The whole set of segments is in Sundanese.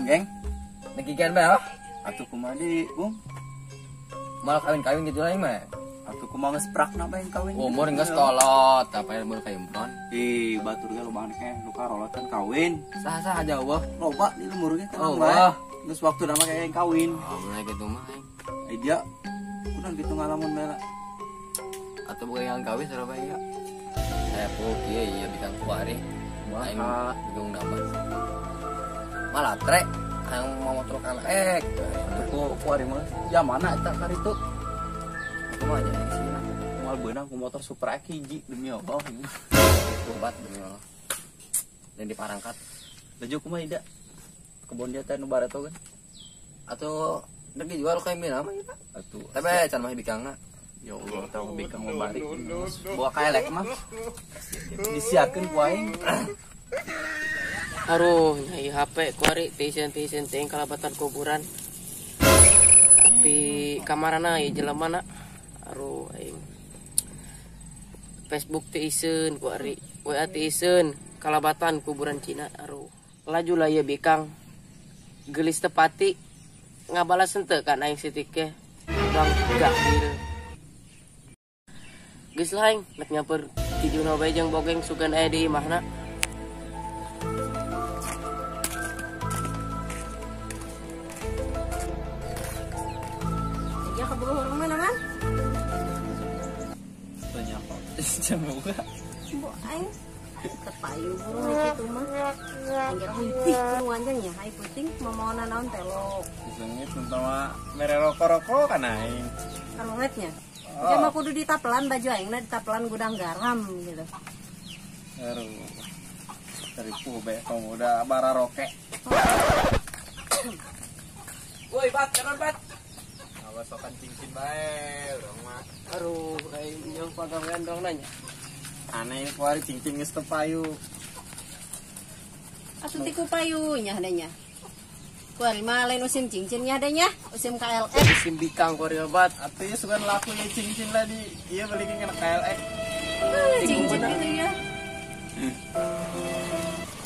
geng? Nekikan bae oh. Atuh kumaha deui, Bung? Malah kawin-kawin gitu lain mah. Atuh kumaha geus prakna bae kawin. Umur geus kolot, apa yang umur kayak Ih, batur ge loba keneh nu karolot kan kawin. Sah-sah aja eueuh. Loba di lembur ge tenang bae. Geus waktuna mah kayak kawin. Oh, bener gitu mah. Eh dia kunaon gitu ngalamun bae lah. Atuh boga yang kawin sarua bae ya. Saya kieu ieu bikang kuari. Aing bingung nama. Malah trek yang mau motor kalek. Atuh kuari mah jamana eta karitu. Kumaha aja yang sini lah. Moal beunang ku motor Super X hiji demi Allah. Obat demi Allah. Dan diparangkat. Laju kumaha ida? Kebon dia teh nu bareto kan? Atuh dek dijual ka mina mah kita. Atuh. Tapi can mah bikangna. Ya Allah, tahu bikang mau balik. Bawa kaelek mah. Disiarkeun ku aing. Aduh, nyai HP kuari tisen-tisen teh kalabatan kuburan. Tapi kamarana ieu jelema na. Aduh aing. Facebook teh iseun kuari, WA teh iseun kalabatan kuburan Cina. Aduh. Laju lah ieu bikang. Geulis tepati ngabalas henteu kan aing sitik ge. Bang gahil. Geus lah aing nek nyamper ti Juno bae jeung bogeng sugan aya di imahna. Ya kabogoh urang mana kan? Tanya apa? Semoga. Mbok aing tepayu burung kitu mah. Anjir putih nu anjing nya, ai puting momonan naon teh lo. Disengit tentang mere rokok-rokok kan aing. Karoletnya. Oh. Mah kudu ditapelan baju aing na ditapelan gudang garam gitu. Aduh. Teripu bae pemuda bararoke. Woi, bat, kanan bat. Awas sokan cincin bae urang mah. Aduh, aing jeung pagawean dong nanya. Aneh kuari cincin geus teu payu. Atuh ti ku payu nya hadanya. Kuari mah lain musim cincin nya adanya, musim KLX. Musim bikang kuari obat. Atuh ya sugan laku ya cincin lah di ieu beli kana KLX. Cincin gitu ya.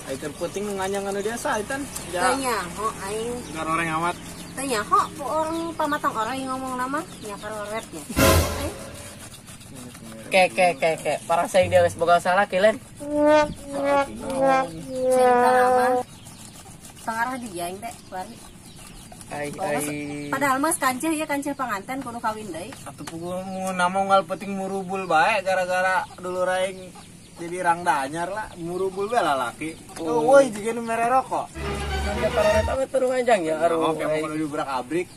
Ai teu penting nu nganyang anu biasa eta. Teu nyaho aing. Garoreng amat. Teu nyaho ku orang pamatang orang yang ngomong nama nya karoretnya. Ke ke ke ke, para saya dia geus boga salah kilen. Cerita nama pengarah dia aing teh kuari. Ai ai. Padahal mas kanceh ya kanceh panganten kudu kawin deui. Atuh puguh nama unggal penting murubul bae gara-gara dulur aing jadi rangda anyar lah murubul bae lalaki. Oh, woi jiga nu mere rokok. Sampai paroret amat terus anjang ya aruh. Oke, mau kudu dibrak-abrik.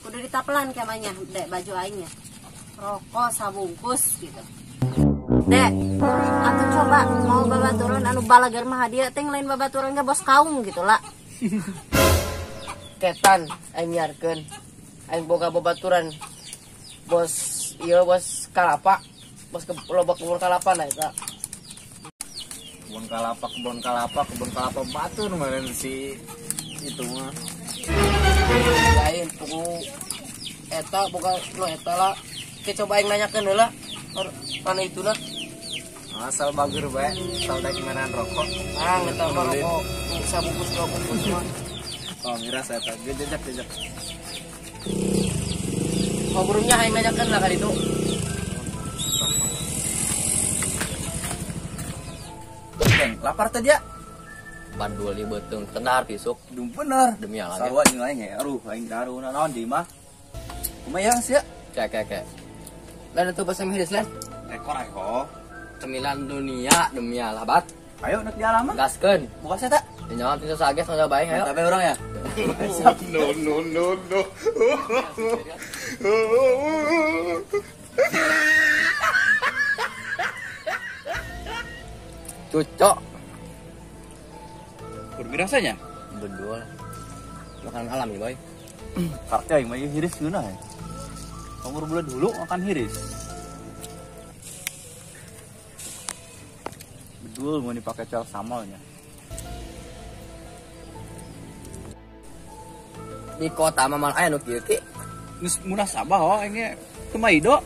Kudu ditapelan kemanya dek baju aingnya. Rokok sabungkus gitu. Dek, atau coba mau babaturan anu balagar mah dia teh lain babaturan ge bos kaung gitu lah. Ketan aing nyiarkeun. Aing boga babaturan bos ieu bos kalapa. Bos ke loba kebun kalapa nah eta. Kebun kalapa, kebun kalapa, kebun kalapa batu nu meureun si itu mah. Lain pugu eta boga nu eta lah. Ke coba aing nanyakeun heula. Mana itu lah. Asal bager bae, asal daek meunang rokok. Ah, eta mah rokok sabungkus dua bungkus mah. Oh, miras eta ge jejak-jejak. Oh, burungnya aing nanyakeun lah kali itu. Geng, lapar teh dia. Bandul di beuteung kendar pisuk. Duh bener. Demi Allah. Sarua jeung aing ge. Aduh, aing daruh naon di mah. Kumaha ya sia? Kek kek kek. Lain itu bahasa Inggris lain. Rekor ayo. Cemilan dunia demi Allah bat. Ayo nak jalan mah. Gaskeun. Buka saya tak? Nyawa tinju sages nggak baik ayo. Tapi orang ya. No no no no. Cocok. Kurang rasanya? Bedul. Makanan alam nih boy. Kartu yang main hiris guna ya. Umur bulan dulu makan hiris. Bedul mau dipakai cel samalnya. Di kota mah mal aya nu kieu ki. Geus munasabah oh ini kumaido.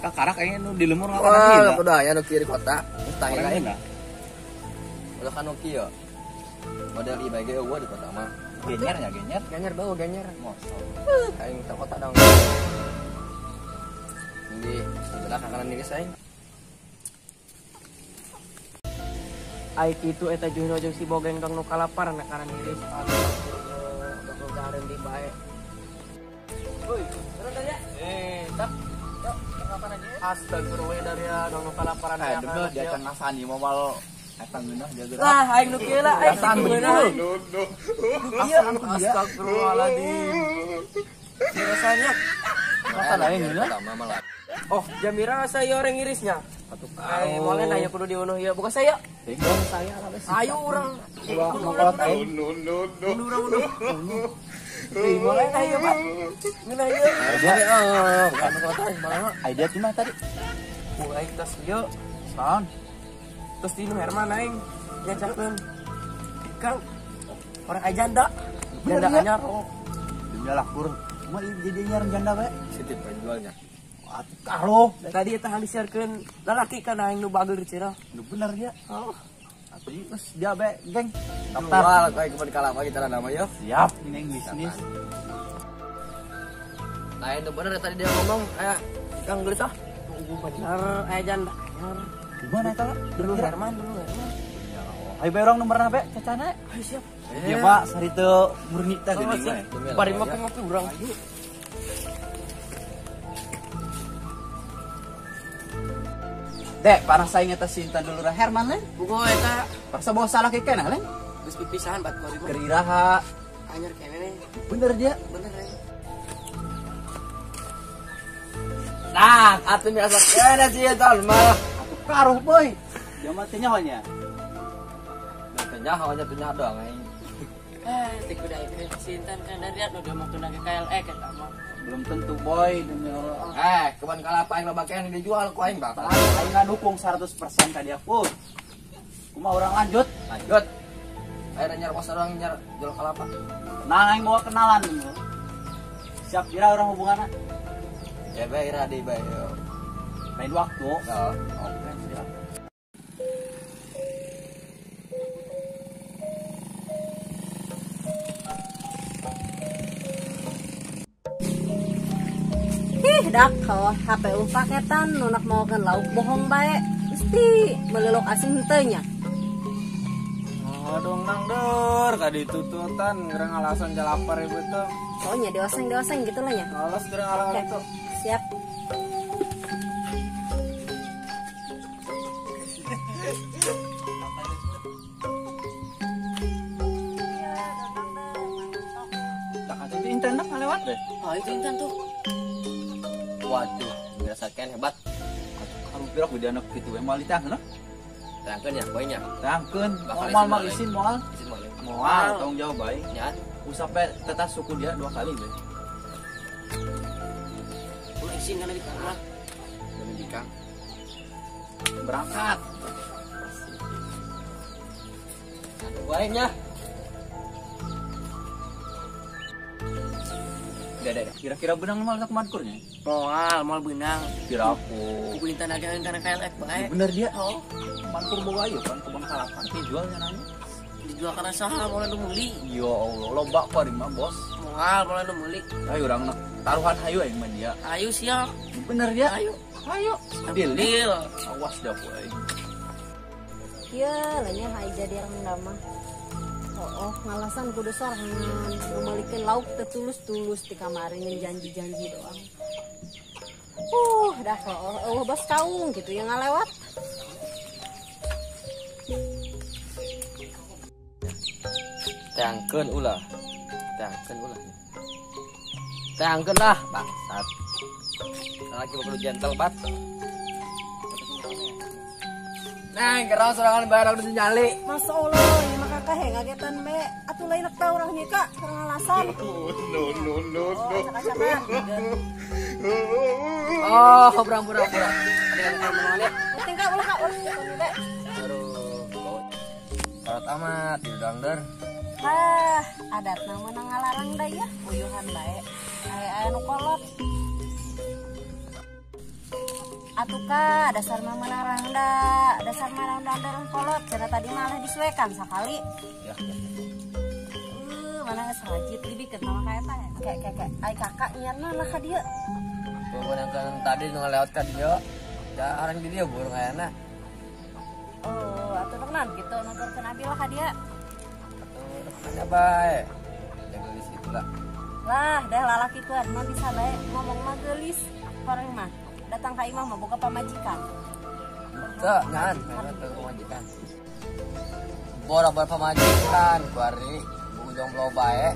Kakarak aing nu di lemur makan. Wah, kudu aya nu kieu di kota. Mustahil lain. Ulah kan nu kieu. Model IBG eueuh di kota mah. Genyer nya genyer. Genyer bau genyer. Mosok. Aing teh kota dong. Di sebelah kanan ini aing. Ai kitu eta juhno jeung si Bogeng dong nu kalaparan kanan iris. Aduh, bakal garen di bae. Woi, turun tadi ya. Tak. Yuk, kalaparan aja. Astagfirullah dari ya dong nu kalaparan ya. Aduh, dia can ngasani moal eta ngeunah dia geura. Lah, aing nu kieu lah, aing ngeunah. Astagfirullahaladzim. Rasanya masa lain ngeunah. Oh, Jamira saya orang irisnya. Ay, boleh nanya kudu diunuh ya. Bukan saya. Bingung saya lah wes. Ayo urang. Dua aing. No no no. Urang. Boleh nanya, Pak. Ngeunah ieu. Bukan kota aing malah. Idea cuma tadi. Aing tas ieu. Saon? Terus di Herman aing nyacakeun. Kang orang aing janda. Janda anyar. Oh. Demi lah kur. Cuma jadi nyar janda bae. Sitip penjualnya. Atuh karo. Tadi eta disiarkeun lalaki kana aing nu bageur cerah. Nu bener dia. Oh. Atuh geus dia bae geng. Daftar kayak kebun kalapa kita nama yo. Siap ini bisnis. Nah itu bener tadi dia ngomong Kang geus ah. Tunggu bener aya janda anyar. Gimana eta? Dulu Herman, dulu Herman. Ya Allah. Ayo bae urang nomorna bae cacana. Ayo siap. Iya Pak, sari teu murni teh geuning we. Bari ngopi-ngopi urang. Ayo. Dek, parah saing eta si Intan dulur Herman lain. Bugo eta paksa bawa salah ke keneh lain. Geus pipisahan bat kuari mah. Keur iraha. Anyar keneh. Bener dia. Bener ya. Nah, atuh biasa keneh si Intan mah. Atuh karuh boy. Dia mah teh nyaho nya. Teh nyaho nya teh nyaho doang aing. Teh kudu aing si Intan kan dari nu dia mah teu ke KLE eta mah. Belum tentu boy demi Allah. Kebun kalapa aing loba keneh dijual ku aing bakal. Aing ngadukung 100% ka dia pun. Kumaha urang lanjut? Lanjut. Aing nyar kos urang nyar jual kalapa. Nah, aing bawa kenalan dulu. Siap kira orang hubunganna? Ya bae ira di bae. Lain waktu. Heeh. Oke, siap. Dak kalau HPU paketan nunak mau kan lauk bohong bae mesti melelok asin henteu nya. Oh dong nang dor kadi tututan gerang alasan jalapar ibu tuh. Oh nya dioseng-dioseng gitu lah nya. Alas gerang alasan itu. Siap. Tak itu internet lewat deh. Oh itu Intan tuh. Waduh, dirasakan hebat. Karu pirok di anak kitu we moal ditangkeun. Tangkeun ya poinnya. Tangkeun. Moal mah isin moal. Isin moal. Moal tanggung jawab bae. Ya. Usap bae tetas suku dia 2 kali bae. Ulah isin kana di kamar. Demi bikang. Berangkat. Aduh bae nya. Udah. Kira-kira benang mal tak mankurnya? Moal, moal benang. Kira aku. Kuku Intan aja Intan KLX bae. Bener dia. Oh. Mankur boga ieu kan kebun kalapa dijualnya nanya. Dijual karena saha moal nu meuli. Ya Allah, loba kuari mah bos. Moal, moal nu meuli. Ayo urang nak taruhan hayu aing mah dia. Ayo siap. Bener dia. Ayo. Ayo. Deal. Deal. Awas dah ku aing. Kieu lainnya hayu jadi rendah mah. Oh, ngalasan kudu sorangan ngemelikeun lauk teu tulus-tulus di kamari ngan janji-janji doang. Dah eueuh bos kaung gitu ya ngalewat. Teangkeun ulah. Teangkeun ulah. Teangkeun lah, bangsat. Lagi perlu gentle bat. Neng, gerang sorangan barang udah nyali. Masya Allah, ini mah kakak he ngagetan be. Atuh lain nak tau urang kak, kurang alasan. No no no no. Oh, berang berang berang. Ada yang mau ya? Penting kak, ulah kak, ulah be. Aduh, kalau tamat di dangder. Ah, adat nama nang ngalarang dah ya, uyuhan bae. Aya aya nu kolot. Atuh ka dasar mah menarangda, dasar marangda kolot cenah tadi malah disuekan sakali. Ya. Mana geus rajit dibikeun mah ka eta. Kayak ai kakak nyiarna lah ka dieu. Pokoknya kan tadi nu ngalewat ka dieu. Da orang di dieu burung ayana. Oh, atuh naon kitu nuturkeun abi lah ka dieu. Atuh ada bae. Yang gelis itu lah. Lah, dah lalaki kuat mah bisa bae ngomong mah geulis pareng mah. Datang ka imah mah boga pamajikan. Teu, nyahan, teu pamajikan. Boro-boro pamajikan kuari buku jomblo bae.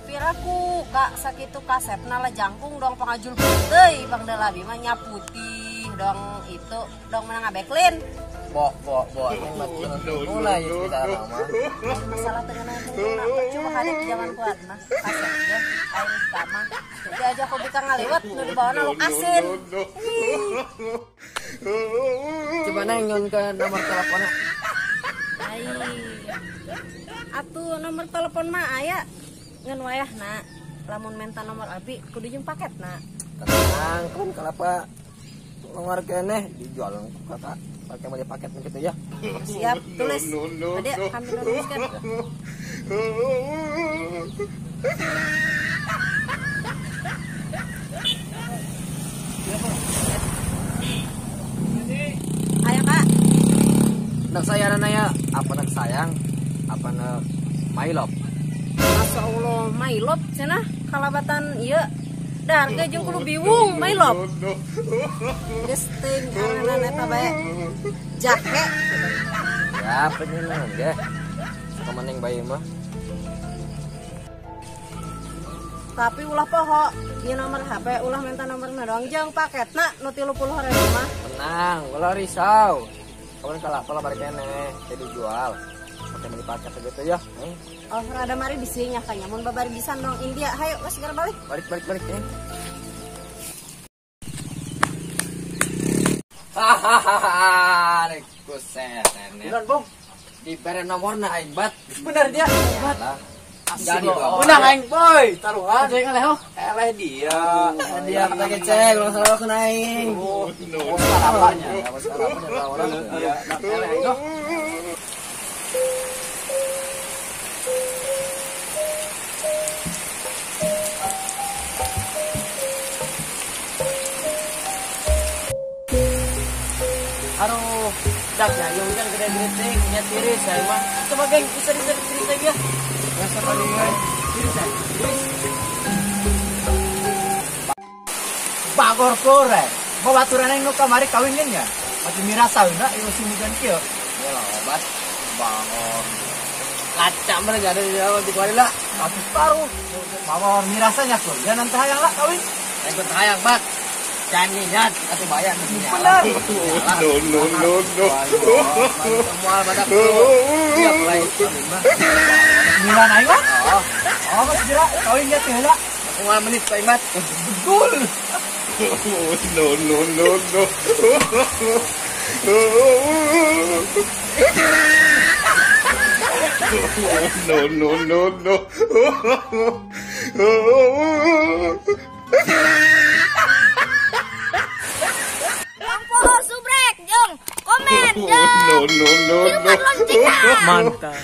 Piraku kak sakitu kasepna lah jangkung dong pangajul putih bang delabi mah nya putih dong itu dong menang ngabeklin. Bo neng mati mulai kita nama. Masalah tengenang tungtungna percuma kadek zaman kuat mah kasep ge air sama. Jadi aja aku bika ngaliwat nu dibawana lu asin. Coba neng nyon ke nomor teleponnya. Ai. Atuh nomor telepon mah aya ngan wayahna lamun menta nomor abi kudu jeung paketna. Tenang kan kalapa nomor keneh dijual ku kakak pakai mau paket gitu ya. Siap, tulis. Tadi kami nuliskan. Ayo kak. Nak sayang naya, apa nak sayang, apa nak my love. Masya Allah, my love cenah kalabatan ieu. Dah harga jeung kudu biwung my love. Geus teuing aranana eta bae. Jahe. Ya, penyelengan ge. Suka maneng bae mah. Tapi ulah poho, ieu nomor HP ulah minta nomorna doang jeung paketna nu 30.000 mah. Tenang, ulah risau. Kawan kalah pola bari keneh, teh dijual. Pakai beli paket gitu ya. Oh, rada mari bisinya kayaknya mun babari bisan dong India. Hayo, geus segera balik. Balik ya. Hahaha, kuset. Bener, Bung. Dibere nomorna aing bat. Bener dia. Bat. Jadi menang aing boy, taruhan. Aing eleh oh. Eleh dia. Dia pakai cek, ulang salah kena aing. Oh, harapannya. Iya, eleh aing oh. Aduh, dak ya, yang hujan gede gede, nya tiris saya mah. Coba geng, bisa cerita ya. Biasa tadi guys. Tiris ya, tiris. Bagor kore, babaturan nu kamari kawin nya. Mati mirasa na ieu sumugan kieu. Ya lah, obat. Bagor. Kaca mah ada di dalam di kuari lah. Kasus baru. Bagor mirasanya kur. Jangan hayang lah kawin. Ikut hayang, Bak. Janinya atau bayar mestinya. Benar. No no no no. Semua badak tuh. Siap lah itu. Milan aing mah? Oh, geus jera kawin ge teh heula. Kumaha menit Pak Imat? Betul. No no no no. No no no no. Follow, subrek, jong, komen, jong, No no no no. Mantap.